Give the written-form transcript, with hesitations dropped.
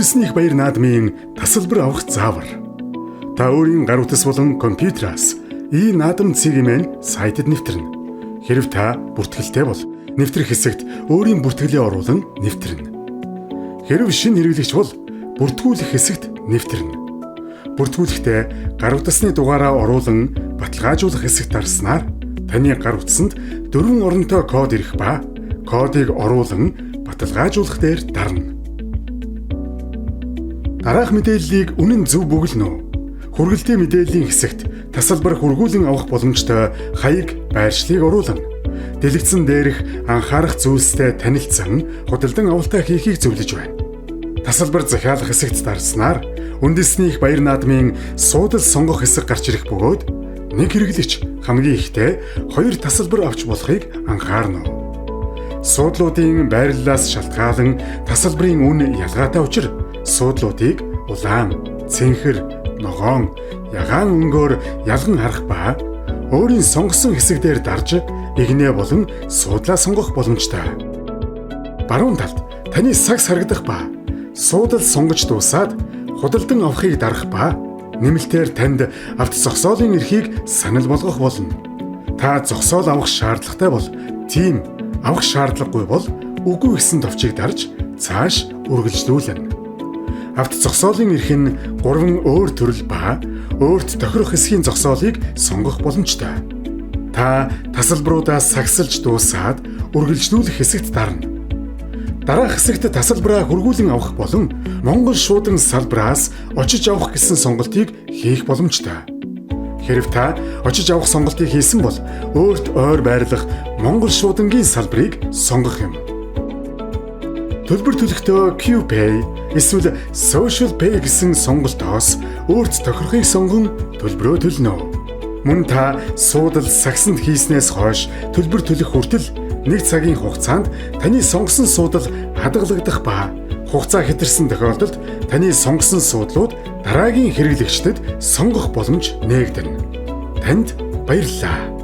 Үндэсний их баяр наадмын тасалбар авах заавар. Та өөрийн гар утас болон компьютераас e-наадам цэг mn сайтад нэвтрэнэ. Хэрэв та бүртгэлтэй бол нэвтрэх хэсэгт өөрийн бүртгэлээ оруулан нэвтрэнэ. Хэрэв шинэ хэрэглэгч бол бүртгүүлэх хэсэгт нэвтрэнэ. Бүртгүүлэхдээ гар утасны дугаараа оруулан баталгаажуулах хэсэгт дарснаар таны гар утсанд дөрвөн оронтой код ирэх ба кодыг оруулан баталгаажуулах дээр дарна. Дараах мэдээллийг үнэн зөв бөглөнө үү? Хүргэлтийн мэдээллийн хэсэгт тасалбар хүргүүлэн авах боломжтой хаяг, байршлыг оруулна. Дэлгэцэн дээрх анхаарах зүйлстэй танилцсан худалдан авалтаа хийхийг зөвлөж байна. Тасалбар захиалах хэсэгт дарснаар үндэсний их баяр наадмын суудал сонгох хэсэг гарч ирэх бөгөөд нэг хэрэглэгч хамгийн ихдээ хоёр тасалбар авч болохыг анхаарна уу. Суудлуудын байрлалаас шалтгаалан тасалбарын үн ялгаатай учир суудлуудыг улаан, цэнхэр, ногоон, ягаан өнгөөр ялган харах ба өөрийн сонгосон хэсэг дээр дарж эгнээ болон суудлаа сонгох боломжтой. Баруун талд таны сагс харагдах ба суудал сонгож дуусаад худалдан авахыг дарах ба нэмэлтээр танд авто зогсоолын эрхийг санал болгох болно. Та зогсоол авах шаардлагатай бол тийм, авах шаардлагагүй бол үгүй гэсэн товчийг дарж цааш үргэлжлүүлнэ. Авто зогсоолын эрх нь гурван өөр төрөл ба өөрт тохирох хэсгийн зогсоолыг сонгох боломжтой. Та тасалбаруудаас сагсалж дуусаад үргэлжлүүлэх хэсэгт дарна. Дараах хэсэгт тасалбараа хүргүүлэн авах болон Монгол шуудан салбараас очиж авах гэсэн сонголтыг хийх боломжтой. Хэрэв та очиж авах сонголтыг хийсэн бол өөрт ойр байрлах Монгол шуудангийн салбарыг сонгох юм. Төлбөр төлөхдөө QPay эсвэл Social Pay гэсэн сонголтоос өөрт тохирохыг сонгон төлбөрөө төлнө. Мөн та суудал сагсанд хийснээс хойш төлбөр төлөх хүртэл нэг цагийн хугацаанд таны сонгосон суудал хадгалагдах ба хугацаа хэтэрсэн тохиолдолд таны сонгосон суудлууд дараагийн хэрэглэгчдэд сонгох боломж нээгдэнэ. Танд баярлалаа.